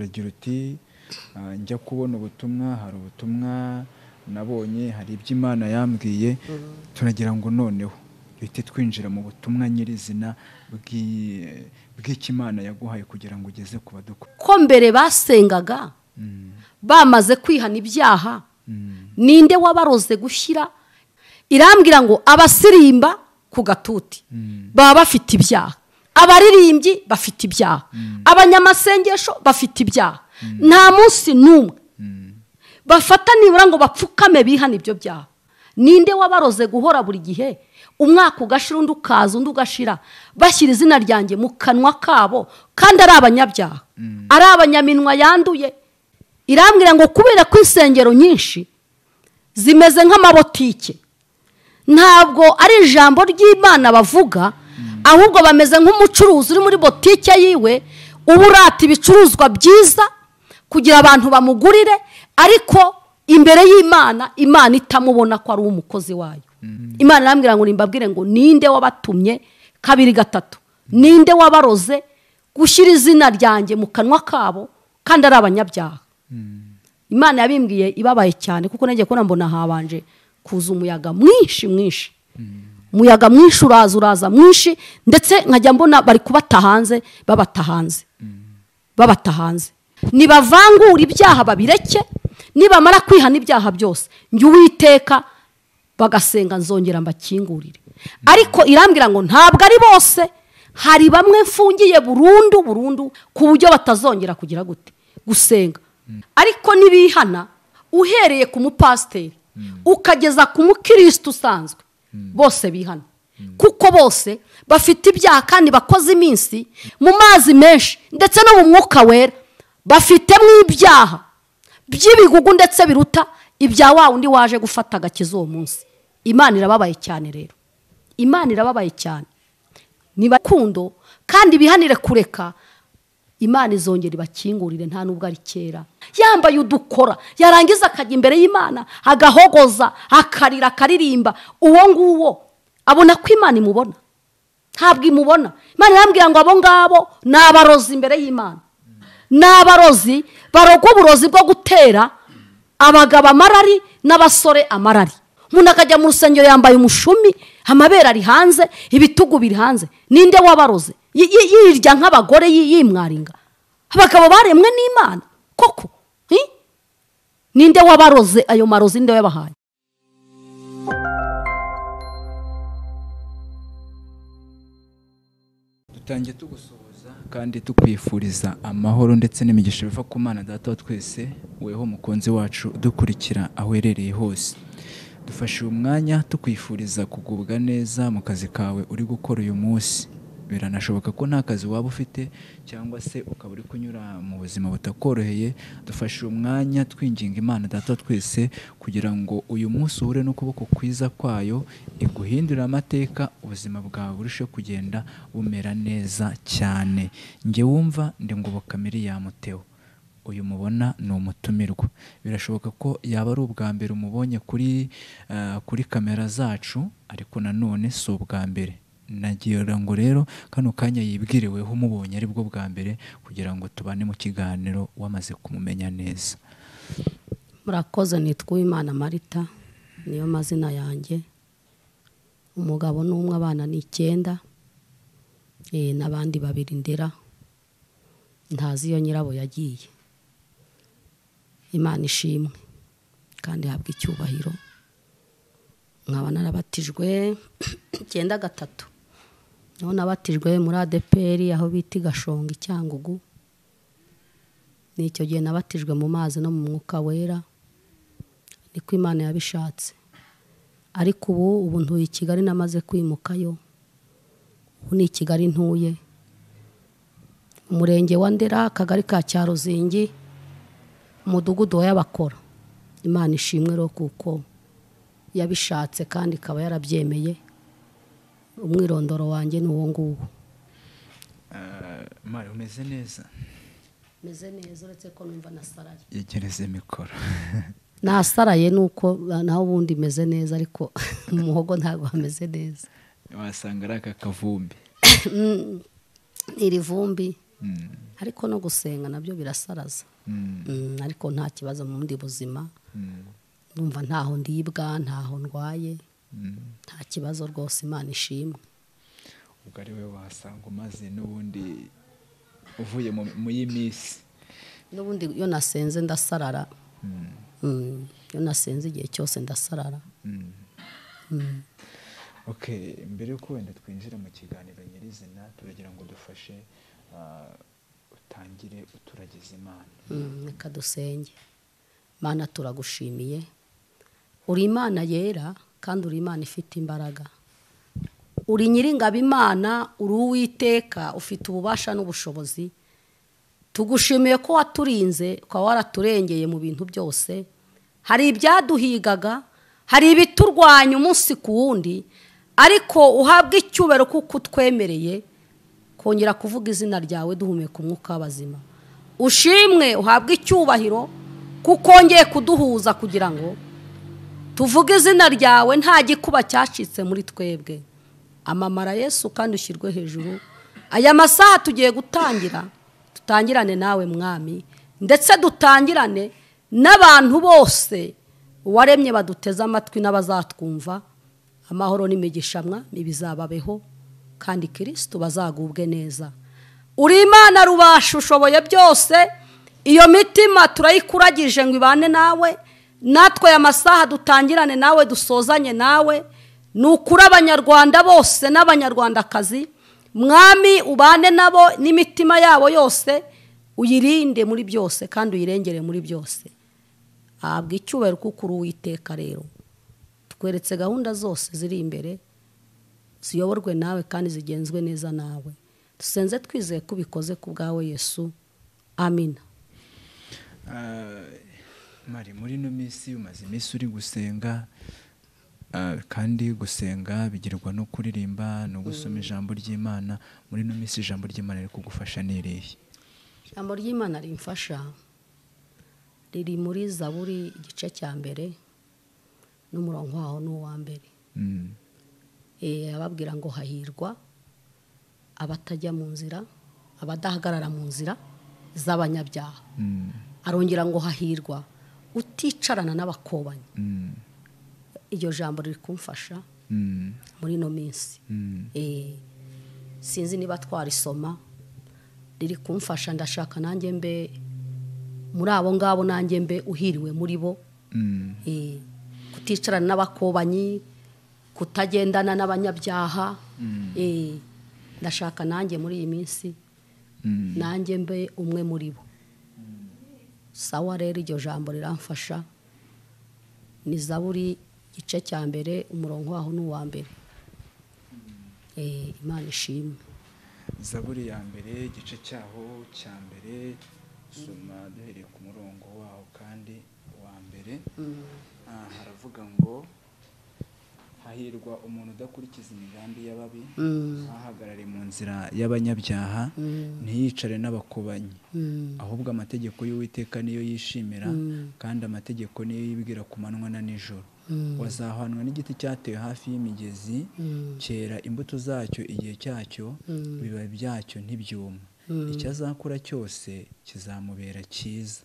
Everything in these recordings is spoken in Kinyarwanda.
Uragira uti njya kubona ubutumwa, hari ubutumwa nabonye, hari ibyo Imana yambwiye. Turagira ngo noneho duhite twinjira mu butumwa nyirizina bw'icyo Imana yaguhaye kugira ngo ugeze ku badukora. Ko mbere basengaga bamaze kwihana ibyaha, ninde wabaroze gushyira? Irambwira ngo abasirimba ku gatuti baba bafite ibyaha, abaririmbyi bafite ibyaha, abanyamasengesho bafite ibyaha. Nta munsi n'umwe bafata nibura ngo bapfukame bihana ibyo byaha. Ninde wabaroze guhora buri gihe umwaka ugashira undi ukaza undi ugashira bashyira izina ryanjye mu kanwa kabo, kandi ari abanyabyaha, ari abanyaminwa yanduye? Irambwira ngo kubera ko insengero nyinshi zimeze nk'amabotike, ntabwo ari ijambo ry'Imana bavuga, ahubwo bameze nk'umucuruzi uri muri botike yiwe uba urata ibicuruzwa byiza kugira abantu bamugurire, ariko imbere y'Imana Imana itamubona ko ari umukozi wayo. Imana irambwira ngo nimbabwire ngo ninde wabatumye kabiri gatatu, ninde wabaroze gushyira izina ryanjye mu kanwa kabo kandi ari abanyabyaha. Imana yabimbwiye ibabaye cyane, kuko nagiye kubona mbona habanje kuza umuyaga mwinshi mwinshi, umuyaga mwinshi uraza mwinshi, ndetse nkajya mbona bari kubata hanze, babata hanze, babata hanze. Nibavangura ibyaha babireke, nibamara kwihana ibyaha byose njye Uwiteka bagasenga nzongera mbakingurire. Ariko irambwira ngo ntabwo ari bose, hari bamwe mfungiye burundu burundu ku buryo batazongera kugira gute gusenga. Ariko nibihana uhereye ku mupasiteri ukageza ku mukristo usanzwe, bose bihana, kuko bose bafite ibyaha kandi bakoze iminsi mu mazi menshi ndetse no mu mwuka wera, bafitemo ibyaha by'ibigugu ndetse biruta ibya wa undi waje gufata agakiza uwo munsi. Imana irababaye cyane rero, Imana irababaye cyane. Nibakundo kandi bihanire kureka, Imana izongera ibakingurire, nta nubwo ari kera. Yambaye udukora yarangiza akajya imbere y'Imana agahogoza akarira akaririmba, uwo nguwo abona ko Imana imubona? Ntabwo imubona. Imana irambwira ngo abo ngabo ni abarozi imbere y'Imana, ni abarozi baroga uburozi bwo gutera abagabo amarari n'abasore amarari. Umuntu akajya mu rusengero yambaye umushumi, amabere ari hanze, ibitugu biri hanze. Ninde wabaroze? Yirya nk'abagore, yimwaringa. Abagabo baremwe n'Imana koko. Ninde wabaroze ayo marozi? Ninde wabahaye? Dutangiye tugusuhuza kandi tukwifuriza amahoro ndetse n'imigisha biva ku Mana Data wa twese, weho mukunzi wacu dukurikira aho uherereye hose. Dufashe uyu mwanya tukwifuriza kugubwa neza mu kazi kawe uri gukora uyu munsi. Biranashoboka ko nta kazi waba ufite cyangwa se ukaba uri kunyura mu buzima butakoroheye. Dufashe uyu mwanya twinginga Imana Data wa twese kugira ngo uyu munsi uhure n'ukuboko kwiza kwayo, iguhindurire amateka, ubuzima bwawe burusheho kugenda bumera neza cyane. Njye wumva ndi Ngoboka Miriam Theo. Uyu mubona ni umutumirwa. Birashoboka ko yaba ari ubwa mbere umubonye kuri kamera zacu, ariko nanone si ubwa mbere. Nagira ngo rero kano kanya yibwiriweho umubonye ari bwo bwa mbere, kugira ngo tubane mu kiganiro wamaze kumumenya neza. Murakoze. Nitwa Uwimana Marita, niyo mazina yanjye. Umugabo n'umwe, abana ni 9, n'abandi babiri ndera ntazi iyo nyirabo yagiye. Imana ishimwe kandi ihabwe icyubahiro. Nkaba narabatijwe 93, niho nabatijwe muri ADPR aho bita Gashonga i Cyangugu. N'icyo gihe nabatijwe mu mazi no mu mwuka wera, niko Imana yabishatse. Ariko ubu ntuye i Kigali, namaze kwimukayo. Ubu ni i Kigali ntuye, umurenge wa Ndera, akagari ka Cyaruzingi, umudugudu wa Yabakora. Imana ishimwe rero kuko yabishatse kandi ikaba yarabyemeye. Umwirondoro wanjye ni uwo nguwo. Mari, umeze neza? Meze neza, uretse ko numva nasaraye. Yegereze mikoro. Nasaraye nuko naho ubundi meze neza, ariko mu muhogo ntabwo hameze neza. Wasanga ari aka kavumbi. Iri vumbi. Ariko no gusenga nabyo birasaraza. Ariko nta kibazo mu bundi buzima. Ndumva ntaho ndibwa, ntaho ndwaye. Nta kibazo rwose, Imana ishimwe. Ubwo ari we wasanga umaze n'ubundi uvuye mu y'iminsi. N'ubundi iyo nasenze ndasarara. Iyo nasenze igihe cyose ndasarara. Okay, mbere yuko wenda twinjira mu kiganiro nyirizina, turagira ngo dufashe utangire uturagize Imana. Reka dusenge. Mana, turagushimiye, uri Imana yera kandi uri Imana ifite imbaraga, uri nyiringabo Imana, uri Uwiteka ufite ububasha n'ubushobozi. Tugushimiye ko waturinze, ukaba waraturengeye mu bintu byose. Hari ibyaduhigaga, hari ibiturwanya umunsi ku wundi, ariko uhabwe icyubahiro kuko utwemereye kongera kuvuga izina ryawe duhumeka umwuka w'abazima. Ushimwe, uhabwe icyubahiro kuko wongeye kuduhuza kugira ngo tuvuge izina ryawe nta gikuba cyacitse muri twebwe. Amamara Yesu kandi ushyirwe hejuru. Aya masaha tugiye gutangira, tutangirane nawe Mwami, ndetse dutangirane n'abantu bose uwaremye baduteze amatwi n'abazatwumva. Amahoro n'imigisha Mwami bizababeho, kandi Kristo bazagubwe neza. Uri Imana rubasha, ushoboye byose. Iyo mitima turayikuragije ngo ibane nawe, natwe aya masaha dutangirane nawe, dusozanye nawe. Nukuri abanyarwanda bose n'abanyarwandakazi Mwami, ubane nabo n'imitima yabo yose, uyirinde muri byose kandi uyirengere muri byose. Ahabwa icyubahiro kuko uri Uwiteka. Rero tweretse gahunda zose ziri imbere, ziyoborwe nawe kandi zigenzwe neza nawe. Dusenze twizeye ko ubikoze ku bwawe Yesu, amina. Mari, muri ino minsi umaze iminsi uri gusenga, kandi gusenga bigirwa no kuririmba no gusoma ijambo ry'Imana. Muri ino minsi ijambo ry'Imana riri kugufasha ni irihe? Ijambo ry'Imana rimfasha riri muri Zaburi igice cya mbere n'umurongo waho n'uwa mbere. Ababwira ngo hahirwa abatajya mu nzira, abadahagarara mu nzira z'abanyabyaha. Arongera ngo hahirwa uticarana n'abakobanyi. Iryo jambo riri kumfasha muri ino minsi. Sinzi niba twarisoma, riri kumfasha. Ndashaka nanjye mbe muri abo ngabo, nanjye mbe uhiriwe muri bo. Kuticarana n'abakobanyi, kutagendana n'abanyabyaha. Ndashaka nanjye muri iyi minsi nanjye mbe umwe muri bo. Sawa rero, iryo jambo riramfasha. Ni Zaburi igice cya mbere umurongo waho n'uwa mbere. Imana ishimwe. Zaburi ya mbere igice cyaho cya mbere, soma duhereye ku murongo waho kandi wa mbere. Haravuga ngo hahirwa umuntu udakurikiza imigambi y'ababi, ntahagarare mu nzira y'abanyabyaha, ntiyicare n'abakobanyi, ahubwo amategeko y'Uwiteka niyo yishimira, kandi amategeko niyo yibwira ku manywa na nijoro. Wazahanwa n'igiti cyatewe hafi y'imigezi, cyera imbuto zacyo igihe cyacyo, ibibabi byacyo ntibyuma. Icyo azakora cyose kizamubera cyiza.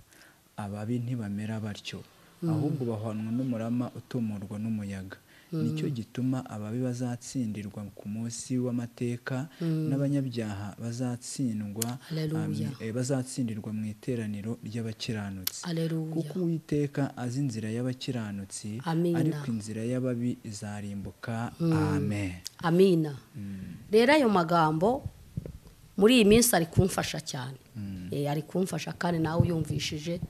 Ababi ntibamera batyo, ahubwo bahwanwa n'umurama utumurwa n'umuyaga. Nicyo gituma ababi bazatsindirwa ku munsi w'amateka, n'abanyabyaha bazatsindwa bazatsindirwa mu iteraniro ry'abakiranutsi. Kuko Uwiteka azi inzira y'abakiranutsi, ariko inzira y'ababi izarimbuka. Amen. Amina. Rero ayo magambo muri iyi minsi ari kumfasha cyane. Ari kumfasha kandi nawe uyumvishije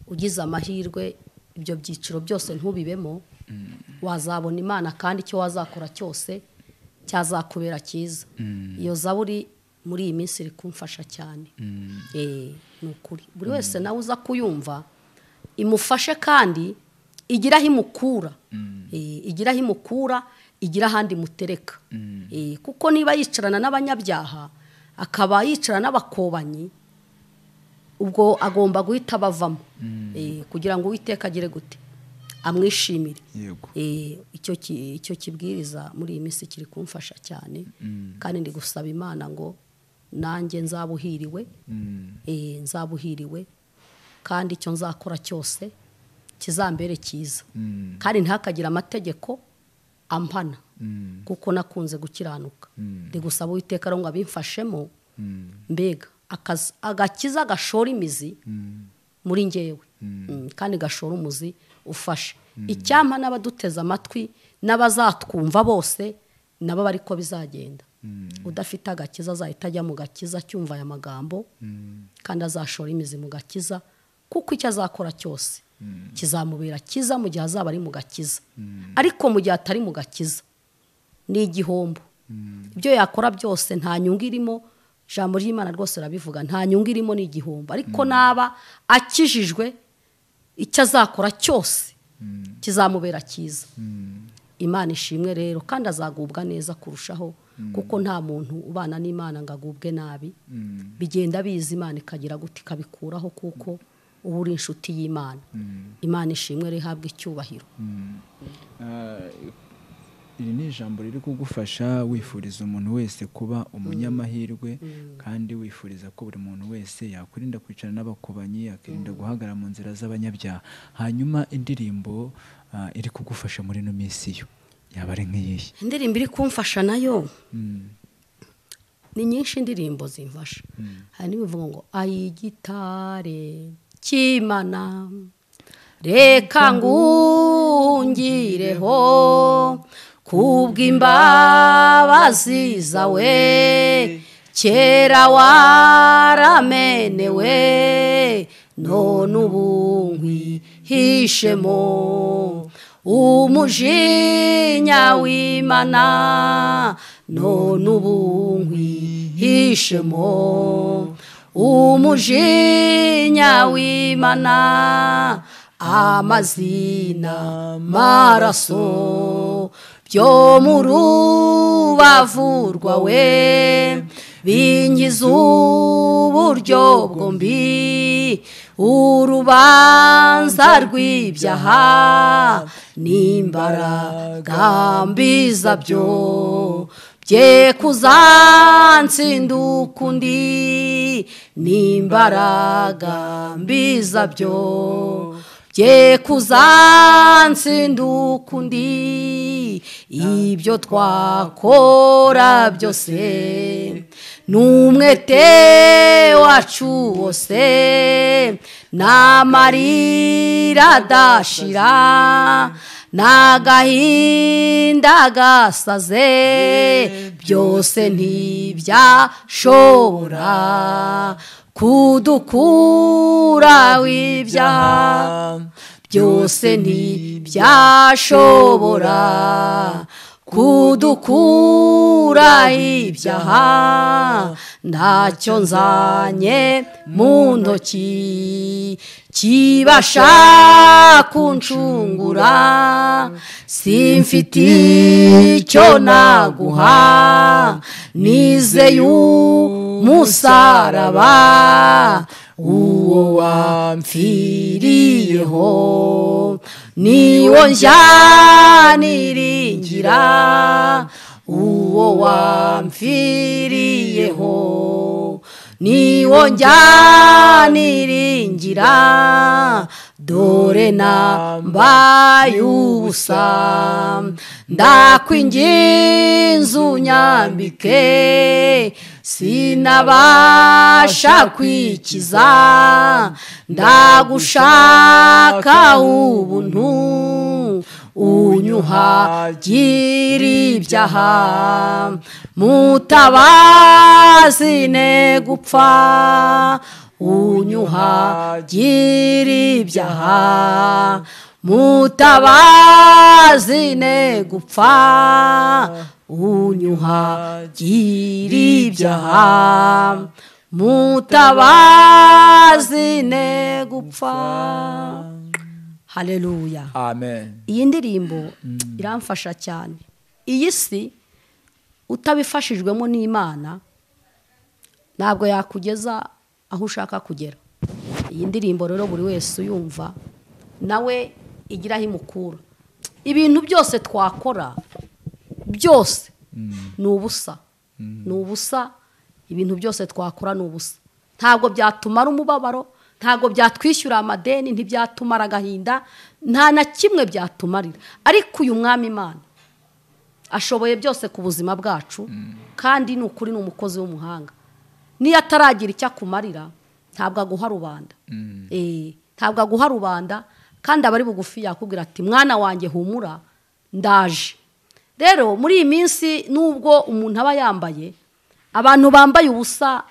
ugize amahirwe ibyo byiciro byose ntubibemo, wazabona Imana kandi icyo wazakora cyose cyazakubera cyiza. Iyo zaburi muri iyi minsi iri kumfasha cyane. Ni ukuri buri wese nawe uza kuyumva imufashe, kandi igira aho imukura, igira aho imukura, igira ahandi mutereka. Kuko niba yicarana n'abanyabyaha akaba yicarana n'abakobanyi, ubwo agomba guhita bavamo kugira ngo Uwiteka agire gute amwishimire. Icyo kibwiriza muri iyi minsi kiri kumfasha cyane, kandi ndi gusaba Imana ngo Nanjye nzabuhiriwe, nzabuhiriwe, kandi icyo nzakora cyose kizambere cyiza, kandi ntakagira amategeko ampana, kuko nakunze gukiranuka. Ndi gusaba Uwiteka ngo abimfashemo, mbega agakiza gashora imizi muri njyewe, kandi gashora umuzi ufashe. Icyampa n'abaduteza amatwi n'abazatwumva bose nabo bariko bizagenda. Udafite agakiza azahita ajya mu gakiza cyumva aya magambo, kandi azashora imizi mu gakiza, kuko icyo azakora cyose kizamubera kiza mu gihe azaba ari mu gakiza. Ariko mu gihe atari mu gakiza ni igihombo. Ibyo yakora byose nta nyungu irimo. Ijambo ry'Imana rwose rabivuga, nta nyungu irimo, ni igihombo. Ariko naba akijijwe icyo azakora cyose kizamubera cyiza. Imana ishimwe rero, kandi azagubwa neza kurushaho, kuko nta muntu ubana n'Imana ngo agubwe nabi. Bigenda biza, Imana ikagira guti ikabikuraho, kuko uba uri inshuti y'Imana. Imana ishimwe rihabwe icyubahiro. Iri ni ijambo riri kugufasha, wifuriza umuntu wese kuba umunyamahirwe, kandi wifuriza ko buri muntu wese yakwirinda kwicara n'abakobanyi, akirinda guhagarara mu nzira z'abanyabyaha. Hanyuma indirimbo iri kugufasha muri ino minsi yo yaba ari nk'iyihe? Indirimbo iri kumfasha nayo ni nyinshi, indirimbo zimfasha. Hari n'ibivuga ngo ayigitare cy'Imana reka ngungireho, kubw'imbabazi zawe kera waramenewe, none ubu nkwihishemo. Umujinya w'Imana none ubu nkwihishemo, umujinya w'Imana amazina maraso byo mu rubavu rwawe bingiza uburyo bwombi, urubanza rw'ibyaha n'imbaraga mbi zabyo bye kuzantsinda ukundi, n'imbaraga mbi zabyo bye kuzantsinda ukundi. Ibyo twakora byose n'umwete wacu wose n'amarira adashira n'agahinda gasaze, byose ntibyashobora kudukura ibyaha, byose ntibyashobora kudukura ibyaha. Ntacyo nzanye mu ntoki kibasha kuncungura, simfite icyo naguha, nizeye umusaraba uwo wamfiriyeho, niwo njya niringira, uwo wamfiriyeho, niwo njya niringira. Dore nambaye ubusa, ndakwinginze unyambike, sinabasha kwikiza, ndagushaka ubuntu unyuhagira ibyaha, mutabazi ne gupfa, unyuhagira ibyaha, mutabazi ne gupfa, unyuhagira ibyaha, mutabazi ne gupfa. Haleluya, amen. Iyi ndirimbo iramfasha cyane. Iyi si utabifashijwemo n'Imana ntabwo yakugeza aho ushaka kugera. Iyi ndirimbo rero buri wese uyumva nawe igiraho imukura. Ibintu byose twakora byose ni ubusa, ni ubusa. Ibintu byose twakora ni ubusa, ntabwo byatumara umubabaro, ntabwo byatwishyura amadeni, ntibyatumara agahinda, nta na kimwe byatumarira. Ariko uyu mwami Imana ashoboye byose ku buzima bwacu, kandi ni ukuri ni umukozi w'umuhanga. Niyo ataragira icyo akumarira ntabwo aguha rubanda. Ntabwo aguha rubanda, kandi abari bugufi yakubwira ati mwana wanjye humura ndaje. Rero muri iyi minsi nubwo umuntu aba yambaye, abantu bambaye ubusa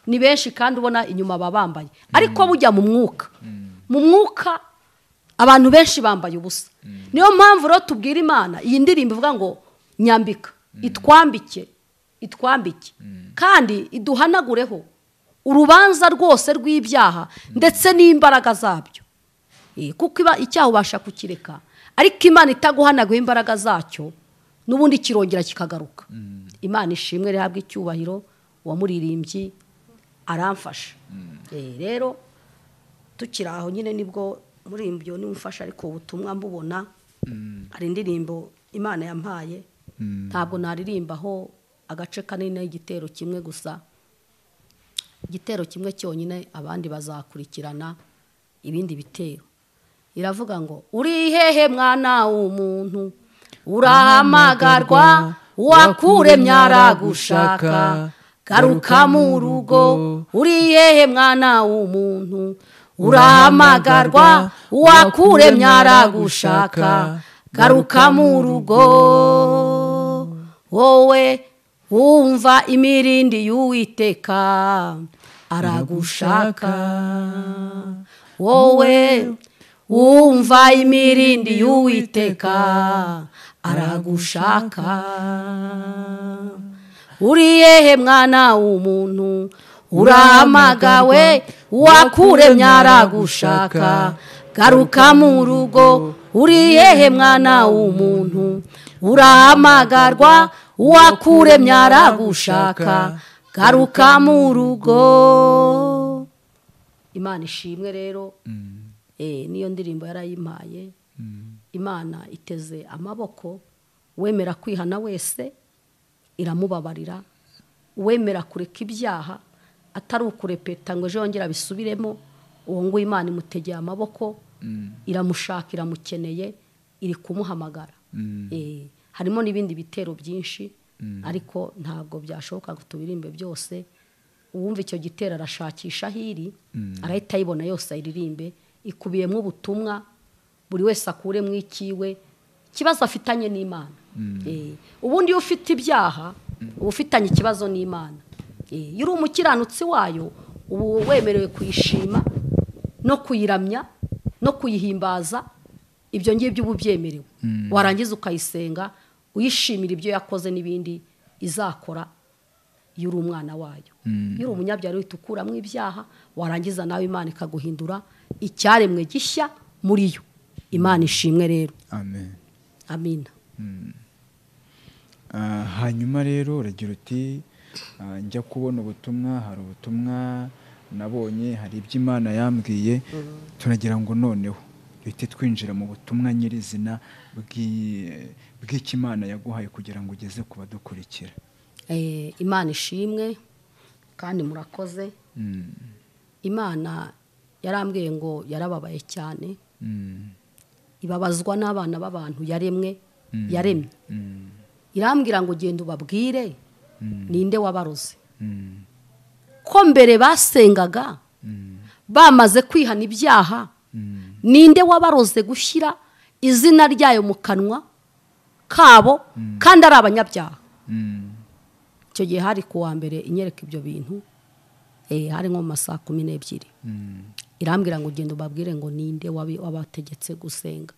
ni benshi kandi ubona inyuma babambaye, ariko bujya mu mwuka, mu mwuka abantu benshi bambaye ubusa. Niyo mpamvu rero tubwira Imana iyi ndirimbo ivuga ngo nyambika, itwambike, itwambike, kandi iduhanagureho urubanza rwose rw'ibyaha ndetse n'imbaraga zabyo. Kuko iba icyaha ubasha kukireka, ariko Imana itaguhanaguye imbaraga zacyo n'ubundi kirongera kikagaruka. Imana ishimwe rihabwa icyubahiro, uwamuririmbyi aramfasha. Rero tukiri aho nyine nibwo murimbyo nimufasha, ariko ubutumwa mbubona ari indirimbo Imana yampaye. Ntabwo naririmbaho agace kanini, igitero kimwe gusa, igitero kimwe cyonyine, abandi bazakurikirana ibindi bitero. Iravuga ngo uri hehe mwana w'umuntu, urahamagarwa, uwakuremye aragushaka, garuka mu rugo. Uri hehe mwana w'umuntu, urahamagarwa, uwakuremye aragushaka, garuka mu rugo. Wowe wumva imirindi y'Uwiteka aragushaka, wowe wumva imirindi y'Uwiteka aragushaka. Uri hehe mwana w'umuntu, urahamagawe, uwakuremye aragushaka, garuka mu rugo. Uri hehe mwana w'umuntu, urahamagarwa, uwakuremye aragushaka, garuka mu rugo. Imana ishimwe rero. Niyo ndirimbo yarayimpaye. Imana iteze amaboko, wemera kwihana wese iramubabarira, wemera kureka ibyaha atari ukurepeta ngo ejo yongera bisubiremo, uwo ngo Imana imutegeye amaboko, iramushaka, iramukeneye, iri kumuhamagara. Harimo n'ibindi bitero byinshi, ariko ntabwo byashoboka ngo tubirimbe byose. Uwumva icyo gitero arashakisha hiri, arahita ayibona yose ayiririmbe, ikubiyemo ubutumwa buri wese akuremo ikiwe kibazo afitanye n'Imana. Ubundi iyo ufite ibyaha uba ufitanye ikibazo n'Imana. Iyo uri umukiranutsi wayo ubu wemerewe kuyishima no kuyiramya no kuyihimbaza, ibyo ngibyo uba ubyemerewe. Warangiza ukayisenga uyishimira ibyo yakoze n'ibindi izakora. Iyo uri umwana wayo, iyo uri umunyabyaha uhita ukuramo ibyaha, warangiza nawe Imana ikaguhindura icyaremwe gishya muri yo. Imana ishimwe rero. Amen. Amina. Hanyuma rero uragira uti njya kubona ubutumwa, hari ubutumwa nabonye, hari ibyo Imana yambwiye, turagira ngo noneho duhite twinjira mu butumwa nyirizina bw'icyo Imana yaguhaye kugira ngo ugeze ku badukurikira. Imana ishimwe kandi murakoze. Imana yarambwiye ngo yarababaye cyane, ibabazwa n'abana b'abantu yaremwe, yaremye. Irambwira ngo genda ubabwire ninde wabaroze, ko mbere basengaga bamaze kwihana ibyaha, ninde wabaroze gushyira izina ryayo mu kanwa kabo kandi ari abanyabyaha. Icyo gihe hari ku wa mbere inyereka ibyo bintu, hari nko mu masaha 12. Irambwira ngo genda ubabwire ngo ninde wabategetse gusenga.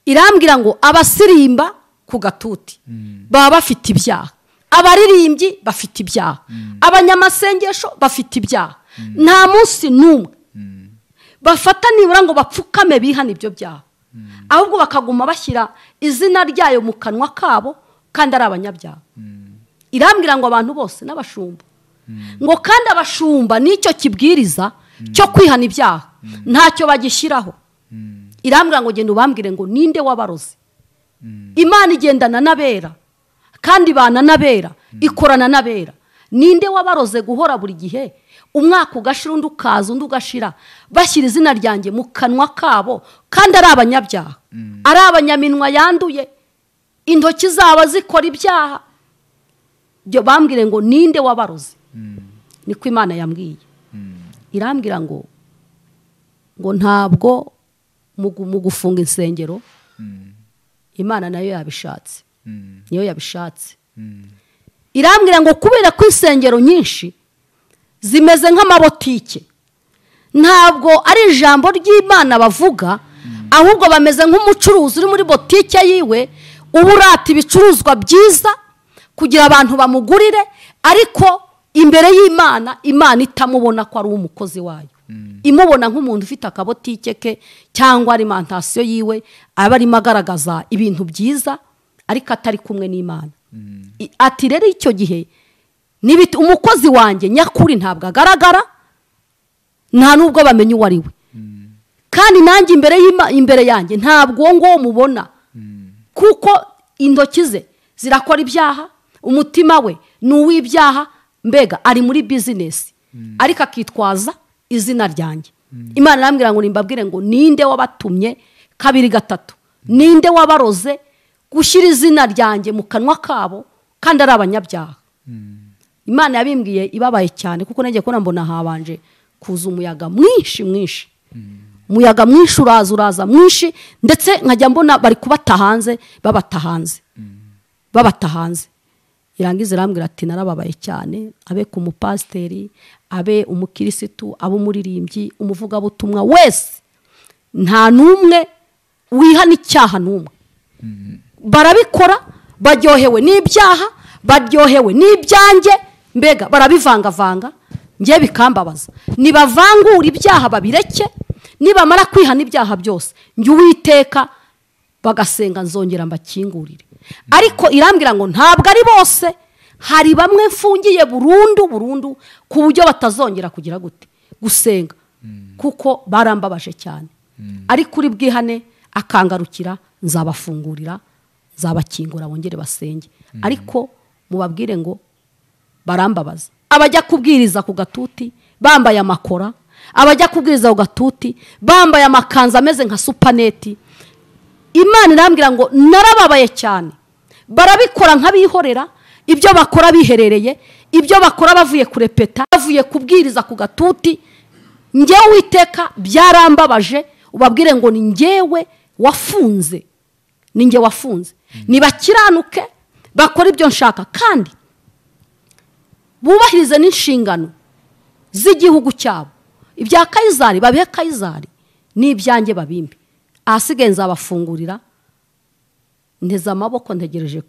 Irambwira ngo abasirimba ku gatuti baba bafite ibyaha, abaririmbyi bafite ibyaha, abanyamasengesho bafite ibyaha, nta munsi n'umwe bafata nibura ngo bapfukame bihana ibyo byaha, ahubwo bakaguma bashyira izina ryayo mu kanwa kabo kandi ari abanyabyaha. Irambwira ngo abantu bose n'abashumba, ngo kandi abashumba nicyo kibwiriza cyo kwihana ibyaha ntacyo bagishyiraho. Irambwira ngo genda ubambwire ngo ninde wabaroze. Imana igendana n'abera kandi ibana n'abera, ikorana n'abera. Ninde wabaroze guhora buri gihe umwaka ugashira undi ukaza undi ugashira, bashyira izina ryanjye mu kanwa kabo, kandi ari abanyabyaha, ari abanyaminwa yanduye, intoki zabo zikora ibyaha. Byo bambwire ngo ninde wabaroze? Niko Imana yambwiye. Irambwira ngo ntabwo mu gufunga insengero Imana nayo yabishatse. Niyo yabishatse. Irambwira ngo kubera ko insengero nyinshi zimeze nk'amabotike, ntabwo ari ijambo ry'Imana bavuga, ahubwo bameze nk'umucuruzi uri muri botike yiwe uburata ibicuruzwa byiza kugira abantu bamugurire, ariko imbere y'Imana Imana itamubona ko ari umukozi wayo. Imubona nk'umuntu ufite akabotike ke cyangwa alimentation yiwe, aba arimo agaragaza ibintu byiza ariko atari kumwe n'Imana. Ati rero icyo gihe umukozi wanjye nyakuri ntabwo agaragara, nta nubwo bamenye uwo ari we, kandi nanjye imbere yanjye ntabwo ngo mubona, kuko intoki ze zirakora ibyaha, umutima we ni uw'ibyaha, mbega ari muri business ariko akitwaza izina ryanjye. Imana irambwira ngo nimbabwire ngo ninde wabatumye kabiri gatatu, ninde wabaroze gushyira izina ryanjye mu kanwa kabo kandi ari abanyabyaha. Imana yabimbwiye ibabaye cyane, kuko nagiye kubona mbona habanje kuza umuyaga mwinshi mwinshi, umuyaga mwinshi uraza mwinshi, ndetse nkajya mbona bari kubata hanze, babata hanze, babata hanze. Irangiza irambwira ati narababaye cyane, abe ku mupasiteri, abe umukirisitu, abe umuririmbyi, umuvugabutumwa wese, nta n'umwe wihana icyaha n'umwe. Barabikora baryohewe n'ibyaha, baryohewe n'ibyanjye, mbega barabivangavanga, ngiye bikambabaza. Nibavangura ibyaha babireke, nibamara kwihana ibyaha byose njye Uwiteka bagasenga nzongera mbakingurire. Ariko irambwira ngo ntabwo ari bose, hari bamwe mfungiye burundu burundu ku buryo batazongera kugira gute gusenga, kuko barambabaje cyane. Ariko uri bwihane akangarukira nzabafungurira, nzabakingura bongere basenge. Ariko mubabwire ngo barambabaza. Abajya kubwiriza ku gatuti bambaye amakora, abajya kubwiriza ku gatuti bambaye amakanzu ameze nka supaneti. Imana irambwira ngo narababaye cyane, barabikora nk'abihorera, ibyo bakora biherereye, ibyo bakora bavuye kurepeta, bavuye kubwiriza ku gatuti. Njyewe Uwiteka byarambabaje, ubabwire ngo ni njyewe wafunze, ni njye wafunze. Nibakiranuke bakora ibyo nshaka, kandi bubahirize n'inshingano z'igihugu cyabo. Ibya Kayizari babihe Kayizari, n'ibyanjye babimbe. Ahasigaye nzabafungurira, nteze amaboko ntegereje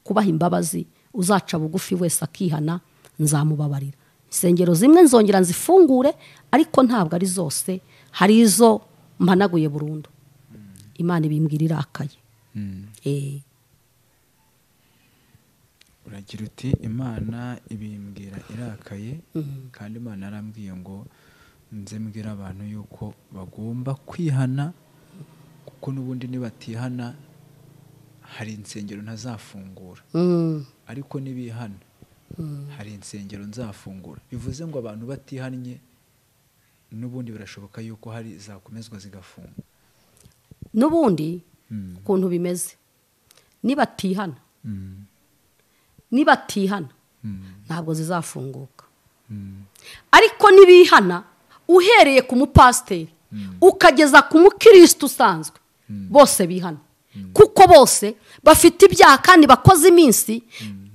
kubaha imbabazi. Uzaca bugufi wese akihana nzamubabarira. Insengero zimwe nzongera nzifungure, ariko ntabwo ari zose, hari izo mpanaguye burundu. Imana ibimbwira irakaye. Uragira uti Imana ibimbwira irakaye, kandi Imana yarambwiye ngo nze mbwira abantu yuko bagomba kwihana, kuko n'ubundi nibatihana hari insengero ntazafungura, ariko nibihana hari insengero nzafungura. Bivuze ngo abantu batihannye n'ubundi birashoboka yuko hari zakomezwa zigafunga. N'ubundi ukuntu bimeze, nibatihana nibatihana ntabwo zizafunguka. Ariko nibihana uhereye ku mupasiteri ukageza ku mukristo usanzwe, bose bihana, kuko bose bafite ibyaha kandi bakoze iminsi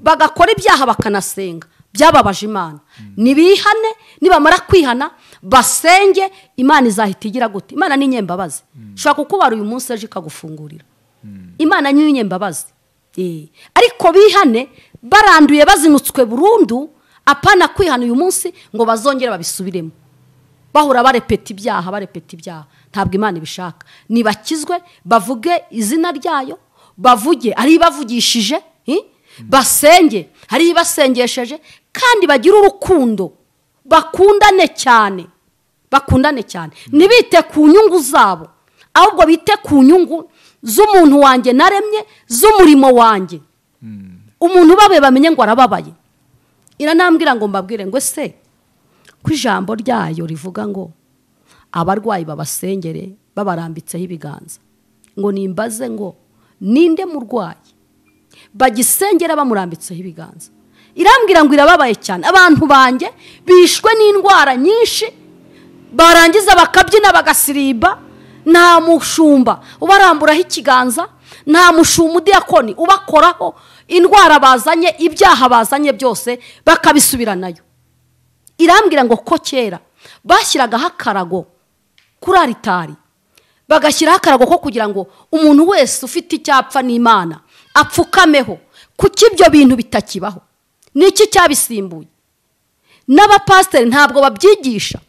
bagakora ibyaha bakanasenga, byababaje Imana. Nibihane, nibamara kwihana basenge, Imana izahita igira gute? Imana ni nyembabazi, ushobora kukubara uyu munsi ejo ikagufungurira. Imana ni nyembabazi. Ariko bihane baranduye bazinutswe burundu, apana kwihana uyu munsi ngo bazongere babisubiremo, bahora barepeta ibyaha, barepeta ibyaha. Ntabwo Imana ibishaka. Nibakizwe bavuge izina ryayo, bavuge ari bavugishije, basenge ari basengesheje, kandi bagire urukundo, bakundane cyane, bakundane cyane. Nibite ku nyungu zabo, ahubwo bite ku nyungu z'umuntu wanjye naremye, z'umurimo wanjye. Umuntu babe bamenye ngo arababaye. Iranambwira ngo mbabwire ngo ese ko ijambo ryayo rivuga ngo abarwayi babasengere babarambitseho ibiganza, ngo nimbaze ngo ninde murwayi bagisengera bamurambitseho ibiganza? Irambwira ngo irababaye cyane, abantu banjye bishwe n'indwara nyinshi, barangiza bakabyina bagasiriba, nta mushumba ubaramburaho ikiganza, nta mushumba udiyakoni ubakoraho, indwara bazanye, ibyaha bazanye byose bakabisubiranayo. Irambwira ngo ko kera bashyiragaho akarago kuri aritari, bagashyiraho akarago ko kugira ngo umuntu wese ufite icyapfa n'Imana apfukameho. Kuki ibyo bintu bitakibaho? Niki cyabisimbuye? N'abapasiteri ntabwo babyigisha,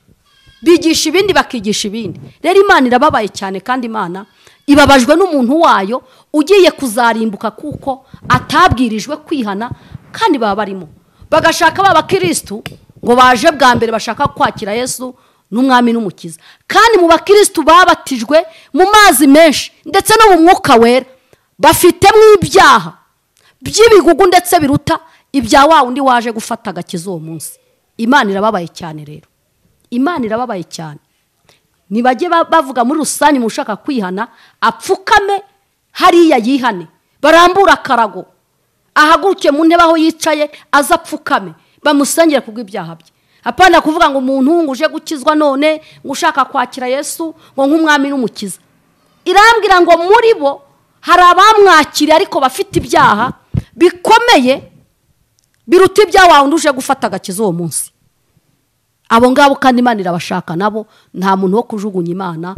bigisha ibindi bakigisha ibindi. Rero Imana irababaye cyane, kandi Imana ibabajwe n'umuntu wayo ugiye kuzarimbuka kuko atabwirijwe kwihana, kandi baba barimo bagashaka b'abakristu ngo baje bwa mbere bashaka kwakira Yesu n'umwami n'umukiza, kandi mu bakristu babatijwe mu mazi menshi ndetse no mu mwuka wera bafitemo ibyaha by'ibigugu ndetse biruta ibya wa undi waje gufata agakiza uwo munsi. Imana irababaye cyane rero, Imana irababaye cyane. Nibajye bavuga muri rusange mu ushaka kwihana apfukame hariya yihane, barambura akarago, ahaguruke mu ntebe aho yicaye aza apfukame, bamusengere kubw'ibyaha bye. Apana kuvuga ngo umuntu ngo uje gukizwa none ngo ushaka kwakira Yesu ngo nk'umwami n'umukiza. Irambwira ngo muri bo hari abamwakiriye ariko bafite ibyaha bikomeye biruta ibya wa wundi uje gufata agakiza uwo munsi. Abo ngabo kandi Imana irabashaka nabo, nta muntu wo kujugunya Imana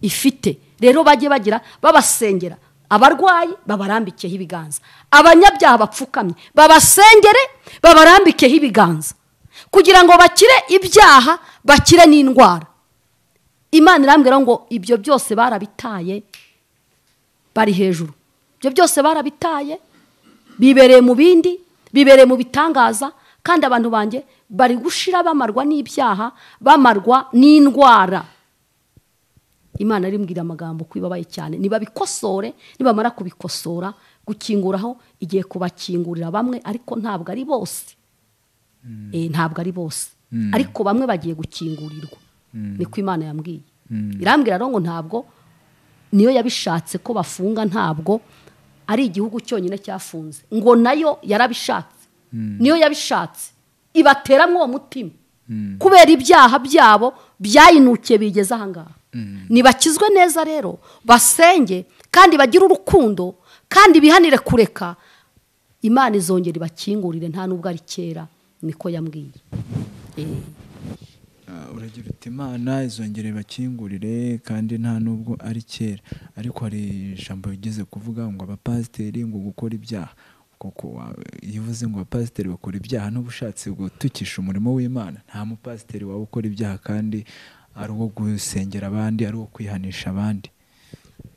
ifite. Rero bajye bagira babasengera, abarwayi babarambikeho ibiganza, abanyabyaha bapfukamye babasengere babarambikeho ibiganza, kugira ngo bakire ibyaha, bakire n'indwara. Imana irambwira ngo ibyo byose barabitaye, bari hejuru. Ibyo byose barabitaye, bibereye mu bindi, bibereye mu bitangaza, kandi abantu banjye bari gushira bamarwa n'ibyaha, bamarwa n'indwara. Imana arimbwira amagambo kwibabaye cyane, nibabikosore, nibamara kubikosora gukinguraho igiye kubakingurira bamwe, ariko ntabwo ari bose. Ntabwo ari bose, ariko bamwe bagiye gukingurirwa. Niko Imana yambwiye. Irambwira rero ngo ntabwo niyo yabishatse ko bafunga, ntabwo ari igihugu cyonyine cyafunze, ngo nayo yarabishatse, niyo yabishatse ibateramwo uwo mutima kubera ibyaha byabo byayinukiye bigeze aha ngaha. Nibakizwe neza rero, basenge kandi bagire urukundo kandi bihanire kureka, Imana izongera ibakingurire, nta nubwo ari kera. Niko yambwiye. Uragira uti Imana izongera ibakingurire kandi nta nubwo ari kera, ariko hari ijambo rigeze kuvuga ngo abapasiteri ngo gukora ibyaha. Koko yivuze ngo abapasiteri bakora ibyaha n'ubushatse gutukisha umurimo w'Imana. Nta mupasiteri waba ukora ibyaha kandi ari uwo gusengera abandi, ari uwo kwihanisha abandi.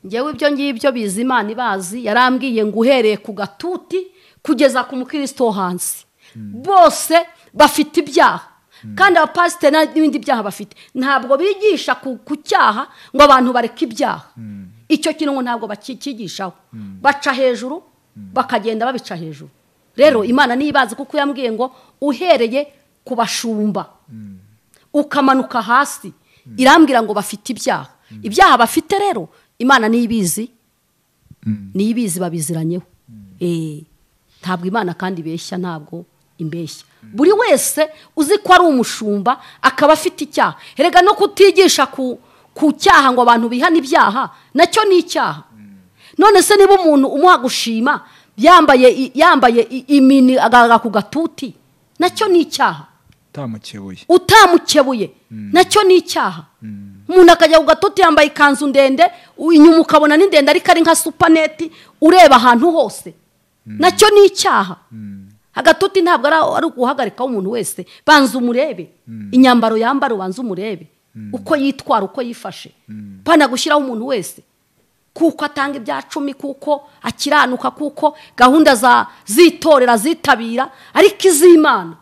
Njyewe ibyo ngibyo bizi Imana ibazi, yarambwiye ngo uhereye ku gatuti kugeza ku mukristo hansi bose bafite ibyaha, kandi abapasiteri n'ibindi byaha bafite. Ntabwo bigisha ku cyaha ngo abantu bareke ibyaha. Icyo kintu ngo ntabwo bakikigishaho, baca hejuru bakagenda babica hejuru. Rero Imana nibazi kuko yambwiye ngo uhereye ku bashumba ukamanuka hasi, irambwira ngo bafite ibyaha. Ibyaha bafite rero Imana niyibizi, niyibizi babiziranyeho. Ntabwo Imana kandi ibeshya, ntabwo imbeshya. Buri wese uzi ko ari umushumba akaba afite icyaha, erega no kutigisha ku cyaha ngo abantu bihane ibyaha nacyo ni icyaha. None se niba umuntu umuha gushima yambaye imini agaga ku gatuti, nacyo ni icyaha. Utamukebuye nacyo ni icyaha. Umuntu akajya ku gatuti yambaye ikanzu ndende, inyuma ukabona ni ndende ariko ari nka supaneti ureba ahantu hose, nacyo ni icyaha. Agatuti ntabwo ari uguhagarika umuntu wese, banza umurebe inyambaro yambara, banza umurebe uko yitwara, uko yifashe. Pana gushyiraho umuntu wese kuko atanga ibya 10, kuko akiranuka, kuko gahunda za zitorera zitabira, ariko iz'Imana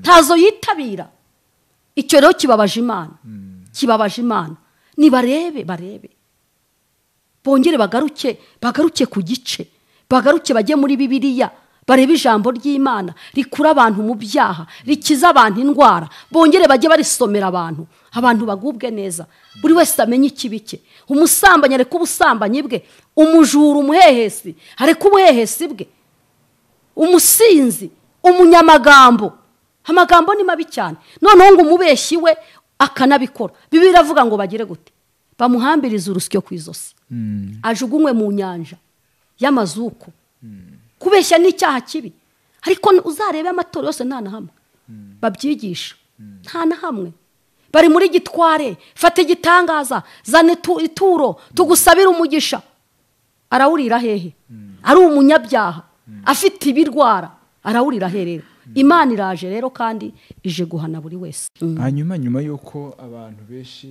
ntazo yitabira. Icyo rero kibabaje Imana, kibabaje Imana. Nibarebe, barebe bongere bagaruke ku gice, bagaruke bajye muri Bibiliya, Barebe ijambo ry'Imana rikura abantu mu byaha, rikiza abantu indwara, bongere bajye barisomera abantu, abantu bagubwe neza, buri wese amenye ikibi cye. Umusambanyi areke ubusambanyi bwe, umujura umuhehesi areke ubuhehesi bwe, umusinzi, umunyamagambo, amagambo ni mabi cyane, noneho ngo umubeshyi we akanabikora. Bibiliya iravuga ngo bagire gute? Bamuhambirize urusyo ku izosi, ajugunywe mu nyanja y'amazuko. Kubeshya ni icyaha kibi, ariko uzarebe amatorero yose nta na hamwe babyigisha, nta na hamwe. Bari muri gitware, fata igitangaza, zana ituro tugusabire umugisha. Arawurira hehe? Ari umunyabyaha, afite ibirwara, arawurira hehe rero? Imana iraje rero kandi ije guhana buri wese. Hanyuma nyuma yuko abantu benshi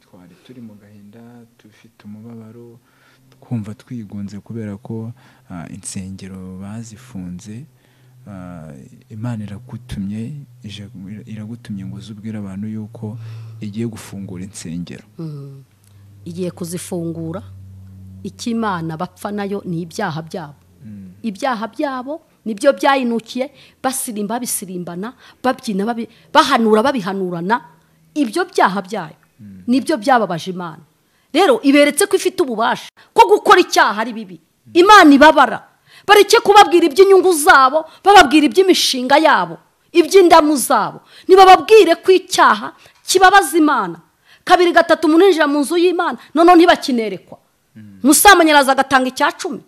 twari turi mu gahinda, tufite umubabaro, twumva twigunze kubera ko insengero bazifunze, Imana iragutumye, iragutumye ngo uzubwire abantu yuko igiye gufungura insengero. Igiye kuzifungura. Icyo Imana bapfa nayo ni ibyaha byabo. Ibyaha byabo nibyo byayinukiye, basirimba bisirimbana, babyina bahanura babihanurana, ibyo byaha byayo nibyo byababaje Imana. Rero iberetse ko ifite ububasha ko gukora icyaha ari bibi. Imana ibabara. Bareke kubabwira iby'inyungu zabo, bababwira iby'imishinga yabo, iby'indamu zabo. Nibababwire ko icyaha kibabaza Imana. Kabiri gatatu umuntu mu nzu y'Imana noneho ntibakinerekwa. Musambanyi araza agatanga icya 10.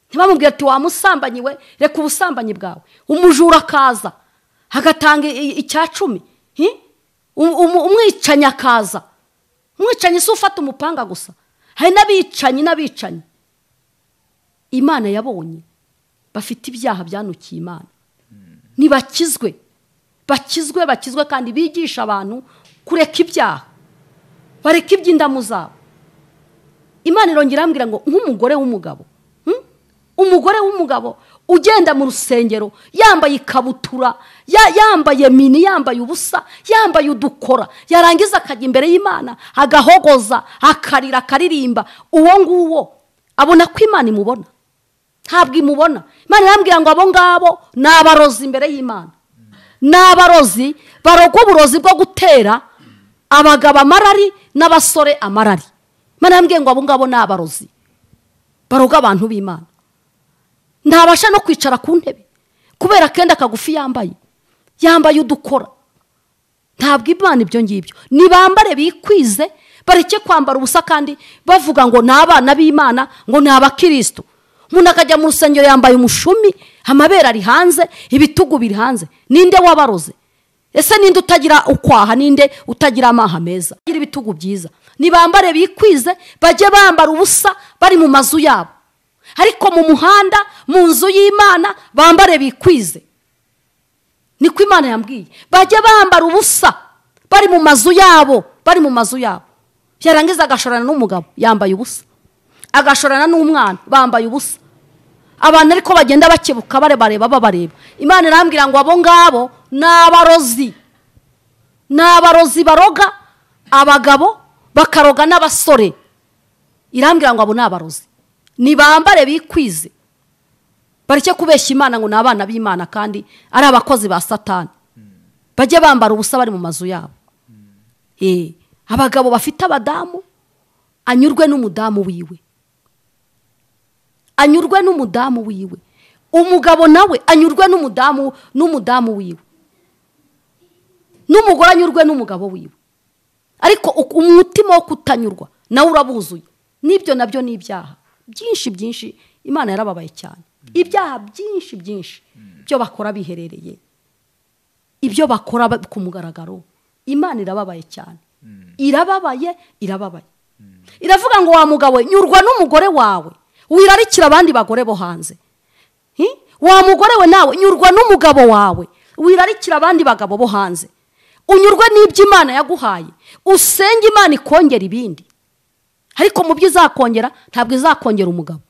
Ntibamubwire ati wa musambanyi we, reka ubusambanyi bwawe. Umujura akaza agatanga icya 10. Umwicanyi akaza. Umwicanyi si ufata umupanga gusa, hari n'abicanyi n'abicanyi Imana yabonye bafite ibyaha byanukiye Imana. Nibakizwe, bakizwe, bakizwe, kandi bigisha abantu kureka ibyaha, bareka iby'indamu zabo. Imana irongera irambwira ngo nk'umugore w'umugabo, umugore w'umugabo ugenda mu rusengero yambaye ikabutura, yambaye mini, yambaye ubusa, yambaye udukora, yarangiza akajya imbere y'Imana agahogoza, akarira, akaririmba, uwo nguwo abona ko Imana imubona? Ntabwo imubona. Imana irambwira ngo abo ngabo ni abarozi imbere y'Imana. Ni abarozi baroga uburozi bwo gutera abagabo amarari n'abasore amarari. Imana irambwira ngo abo ngabo ni abarozi baroga abantu b'Imana. Ntabasha no kwicara ku ntebe kubera akenda kagufi yambaye, yambaye udukora. Ntabwo Imana ibyo ngibyo. Nibambare bikwize, bareke kwambara ubusa kandi bavuga ngo ni abana b'Imana, ngo ni abakristo. Umuntu akajya mu rusengero yambaye umushumi, amabere ari hanze, ibitugu biri hanze. Ninde wabaroze? Ese ninde utagira ukwaha? Ninde utagira amaha meza? Gira ibitugu byiza. Nibambare bikwize, bajye bambara ubusa bari mu mazu yabo, ariko mu muhanda, mu nzu y'Imana bambare bikwize. Niko Imana yambwiye. Bajye bambara ubusa bari mu mazu yabo, bari mu mazu yabo. Yarangiza agashorana n'umugabo yambaye ubusa, agashorana n'umwana bambaye ubusa. Abantu ariko bagenda bakebuka barebareba babareba. Imana irambwira ngo abo ngabo ni abarozi. Ni abarozi baroga abagabo bakaroga n'abasore. Irambwira ngo abo ni abarozi. Nibambare bikwize, bareke kubeshya Imana ngo ni abana b'Imana kandi ari abakozi ba Satani. Bajye bambara ubusa bari mu mazu yabo. Abagabo bafite abadamu, anyurwe n'umudamu wiwe, anyurwe n'umudamu wiwe. Umugabo nawe anyurwe n'umudamu wiwe, n'umugore anyurwe n'umugabo wiwe. Ariko umutima wo kutanyurwa nawe urabuzuye. Nibyo nabyo ni ibyaha byinshi byinshi. Imana yarababaye cyane. Ibyaha byinshi byinshi byo bakora biherereye, ibyo bakora ku mugaragaro, Imana irababaye cyane. Irababaye, irababaye. Iravuga ngo wa mugabo nyurwa n'umugore wawe, wirarikira abandi bagore bo hanze. Wa mugore we nawe nyurwa n'umugabo wawe, wirarikira abandi bagabo bo hanze. Unyurwe n'ibyo Imana yaguhaye, usenge Imana ikongera ibindi. Ariko mu byo izakongera, ntabwo izakongera umugabo,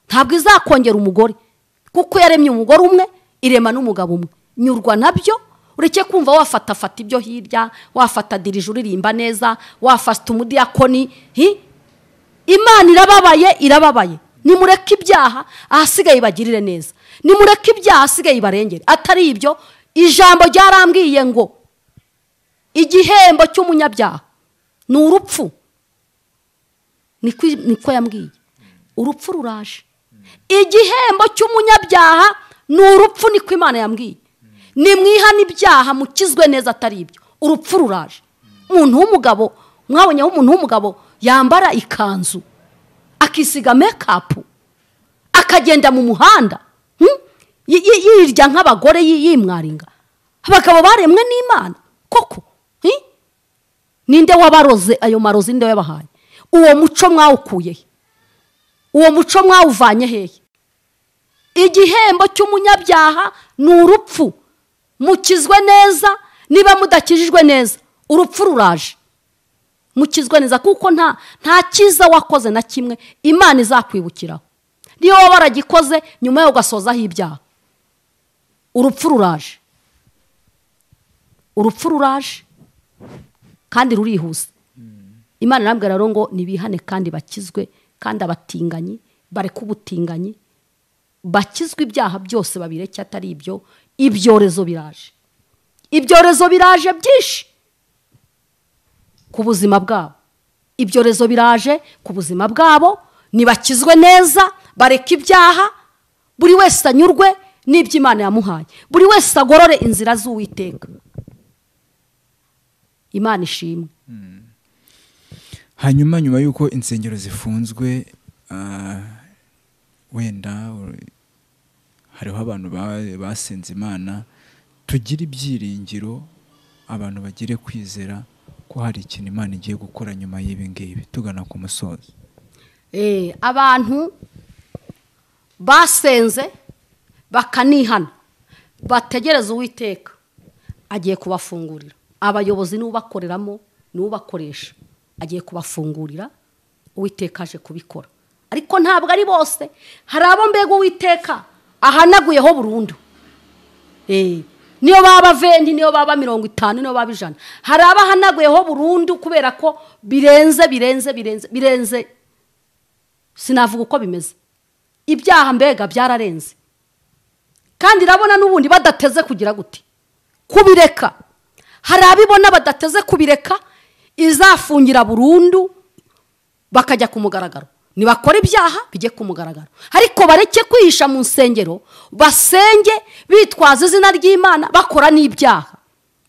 ntabwo izakongera umugore, kuko yaremye umugore umwe, irema n'umugabo umwe. Nyurwa nabyo, ureke kumva wafata fata ibyo hirya, wafata dirije uririmba neza, wafata umudiyakoni. Imana irababaye, irababaye. Nimureke ibyaha, ahasigaye bagirire neza. Nimureke ibyaha asigaye ibarengere. Atari ibyo, ijambo ryarambwiye ngo igihembo cy'umunyabyaha ni urupfu. Niko yambwiye, urupfu ruraje. Igihembo cy'umunyabyaha ni urupfu, niko Imana yambwiye. Nimwihane ibyaha mukizwe neza, atari ibyo urupfu ruraje. Umuntu w'umugabo, mwabonye aho umuntu w'umugabo yambara ikanzu akisiga make-up akagenda mu muhanda yirya nk'abagore, yimwaringa. Abagabo baremwe n'Imana koko. Ninde wabaroze ayo marozi? Ninde wabahaye uwo muco? Mwawukuye he? Uwo muco mwawuvanye hehe? Igihembo cy'umunyabyaha ni urupfu. Mukizwe neza, niba mudakijijwe neza urupfu ruraje. Mukizwe neza, kuko nta cyiza wakoze na kimwe Imana izakwibukiraho. Niyo waba waragikoze nyuma yo ugasozaho ibyaha, urupfu ruraje. Urupfu ruraje kandi rurihuse. Imana irambwira rero ngo nibihane kandi bakizwe, kandi abatinganyi bareke ubutinganyi, bakizwe ibyaha byose babireke, atari ibyo ibyorezo biraje. Ibyorezo biraje byinshi ku buzima bwabo. Ibyorezo biraje ku buzima bwabo. Nibakizwe neza, bareke ibyaha, buri wese anyurwe n'ibyo Imana yamuhaye, buri wese agorore inzira z'Uwiteka. Imana ishimwe. Hanyuma nyuma y'uko insengero zifunzwe, wenda hariho abantu basenze Imana, tugira ibyiringiro, abantu bagire kwizera ko hari ikintu Imana igiye gukora nyuma y'ibi ngibi. Tugana ku musozo. Abantu basenze bakanihana, bategereza Uwiteka agiye kubafungurira. Abayobozi n'ubakoreramo n'ubakoresha agiye kubafungurira. Uwiteka aje kubikora, ariko ntabwo ari bose. Hari abo mbega Uwiteka ahanaguyeho burundu. Niyo baba 20, niyo baba 50, niyo baba 100, hari abahanaguyeho burundu kubera ko birenze birenze birenze birenze, sinavuga uko bimeze. Ibyaha mbega byararenze, kandi irabona n'ubundi badateze kugira gute kubireka. Hari abibona badateze kubireka, izafungira burundu bakajya ku mugaragaro. Nibakora ibyaha bijye ku mugaragaro, ariko bareke kwihisha mu nsengero, basenge bitwaza izina ry'Imana bakora n'ibyaha.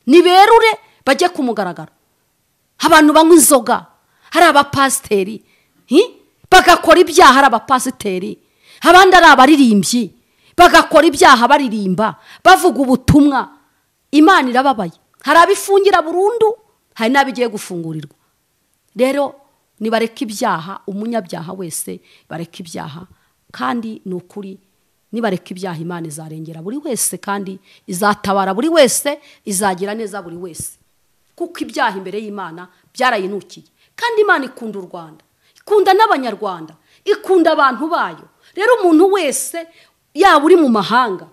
Niberure bajye ku mugaragaro. Abantu banywa inzoga, hari abapasiteri bagakora ibyaha, hari abapasiteri, abandi ari abaririmbyi bagakora ibyaha, baririmba bavuga ubutumwa. Imana irababaye. Hari abifungira burundu, hari n'abigiye gufungurirwa. Rero nibareke ibyaha, umunyabyaha wese bareke ibyaha, kandi ni ukuri nibareke ibyaha Imana izarengera buri wese, kandi izatabara buri wese, izagira neza buri wese, kuko ibyaha imbere y'Imana byarayinukiye. Kandi Imana ikunda u Rwanda, ikunda n'Abanyarwanda, ikunda abantu bayo. Rero umuntu wese, yaba uri mu mahanga,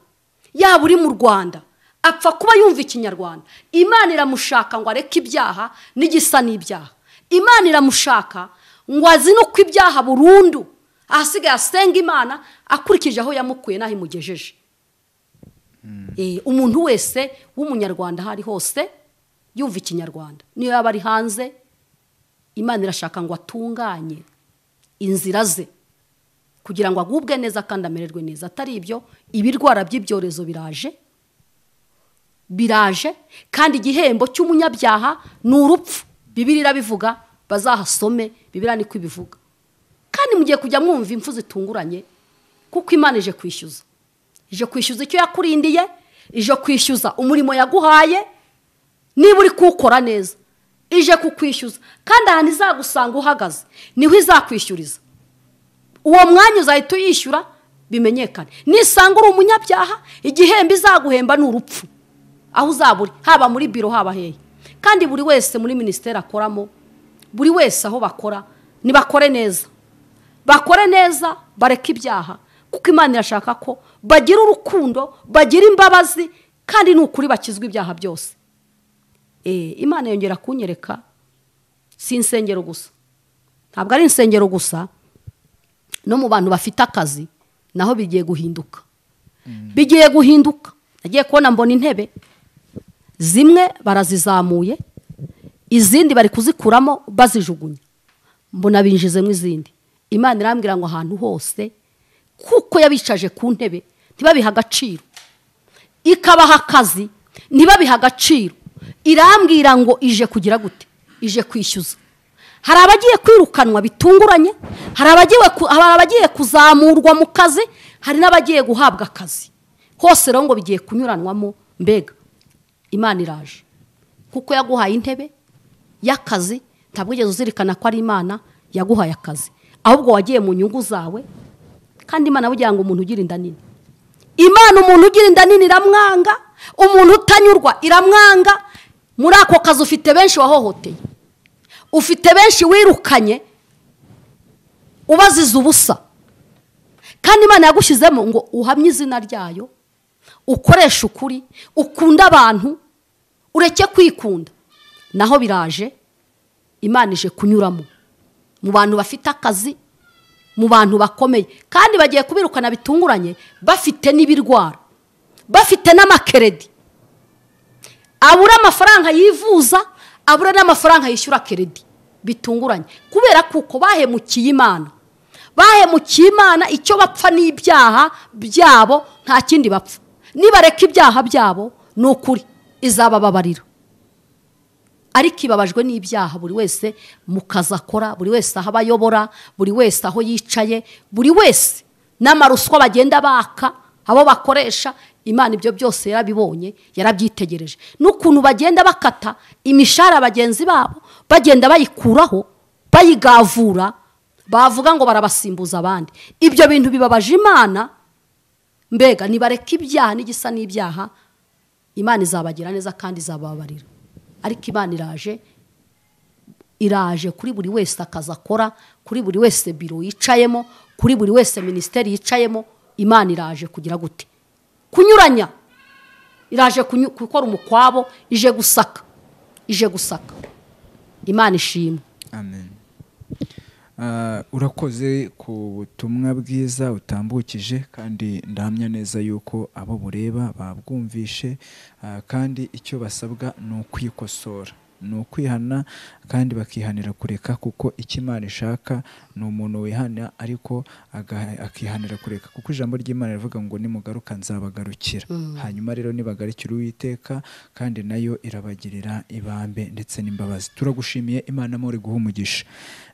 yaba uri mu Rwanda, apfa kuba yumva Ikinyarwanda, Imana iramushaka ngo areke ibyaha n'igisa n'ibyaha. Imana iramushaka ngo azinukwe ibyaha burundu, ahasigaye asenga Imana akurikije aho yamukuye n'aho imugejeje. Umuntu wese w'umunyarwanda aho ari hose yumva Ikinyarwanda, niyo yaba ari hanze, Imana irashaka ngo atunganye inzira ze kugira ngo agubwe neza kandi amererwe neza. Atari ibyo, ibirwara by'ibyorezo biraje biraje, kandi igihembo cy'umunyabyaha ni urupfu. Bibiliya irabivuga, bazahasome, Bibiliya niko ibivuga. Kandi mugiye kujya mwumva impfu zitunguranye, kuko Imana ije kwishyuza. Ije kwishyuza icyo yakurindiye, ije kwishyuza umurimo yaguhaye, niba uri kuwukora neza ije kukwishyuza. Kandi ahantu izagusanga uhagaze niho izakwishyuriza. Uwo mwanya uzahita uyishyura bimenyekane. Nisanga uri umunyabyaha, igihembo izaguhemba ni urupfu, aho uzaba uri, haba muri biro, haba hehe. Kandi buri wese muri minisiteri akoramo, buri wese aho bakora, nibakore neza, bakore neza, bareke ibyaha, kuko Imana irashaka ko bagira urukundo, bagira imbabazi, kandi ni ukuri bakizwa ibyaha byose. Imana yongera kunyereka, si insengero gusa, ntabwo ari insengero gusa, no mu bantu bafite akazi naho bigiye guhinduka. Bigiye guhinduka. Nagiye kubona mbona intebe zimwe barazizamuye, izindi bari kuzikuramo bazijugunya, mbona binjizemo izindi. Imana irambwira ngo ahantu hose kuko yabicaje ku ntebe ntibabiha agaciro, ikabaha akazi ntibabiha agaciro, irambwira ngo ije kugira gute? Ije kwishyuza. Hari abagiye kwirukanwa bitunguranye, hari abagiye kuzamurwa mu kazi, hari n'abagiye guhabwa akazi. Hose rero ngo bigiye kunyuranwamo. Mbega Imana iraje kuko yaguhaye intebe y'akazi, ntabwo wigeze uzirikana ko ari Imana yaguhaye akazi, ahubwo wagiye mu nyungu zawe. Kandi Imana bugira ngo umuntu ugira inda nini, Imana umuntu ugira inda nini iramwanga, umuntu utanyurwa iramwanga. Muri ako kazi ufite benshi wahohoteye, ufite benshi wirukanye ubaziza ubusa, kandi Imana yagushyizemo ngo uhamye izina ryayo, ukoreshe ukuri, ukunde abantu, ureke kwikunda. Naho biraje, Imana ije kunyuramo mu bantu bafite akazi, mu bantu bakomeye, kandi bagiye kubirukana bitunguranye, bafite n'ibirwara, bafite n'amakeredi. Abura amafaranga yivuza, abura n'amafaranga yishyura keredi bitunguranye, kubera kuko bahemukiye Imana. Bahemukiye Imana, icyo bapfa n'ibyaha byabo, nta kindi bapfa. Nibareka ibyaha byabo ni ukuri izabababarira, ariko ibabajwe n'ibyaha buri wese mu kazi akora, buri wese aho abayobora, buri wese aho yicaye, buri wese n'amaruswa bagenda baka abo bakoresha. Imana ibyo byose yarabibonye, yarabyitegereje. N'ukuntu bagenda bakata imishahara bagenzi babo, bagenda bayikuraho, bayigavura, bavuga ngo barabasimbuza abandi. Ibyo bintu bibabaje Imana. Mbega nibareka ibyaha n'igisa n'ibyaha, Imana izabagira neza kandi izababarira. Ariko Imana iraje, iraje kuri buri wese akazi akora, kuri buri wese biro yicayemo, kuri buri wese ministeri yicayemo. Imana iraje kugira gute? Kunyuranya. Iraje gukora umukwabo, ije gusaka, ije gusaka. Imana ishimwe. Amen. Urakoze ku butumwa bwiza utambukije, kandi ndahamya neza yuko abo bureba babwumvishe, kandi icyo basabwa ni ukwikosora, ni ukwihana, kandi bakihanira kureka, kuko icyo Imana ishaka ni umuntu wihana ariko akihanira kureka, kuko ijambo ry'Imana rivuga ngo nimugaruka nzabagarukira. Hanyuma rero nibagarukira Uwiteka, kandi nayo irabagirira ibambe ndetse n'imbabazi. Turagushimiye Imana muri guha umugisha.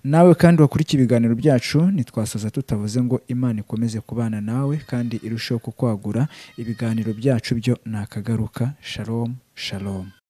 Nawe kandi wakurikiye ibiganiro byacu, ntitwasoza tutavuze ngo Imana ikomeze kubana nawe kandi irusheho kukwagura. Ibiganiro byacu byo nakagaruka. Shalom, shalom.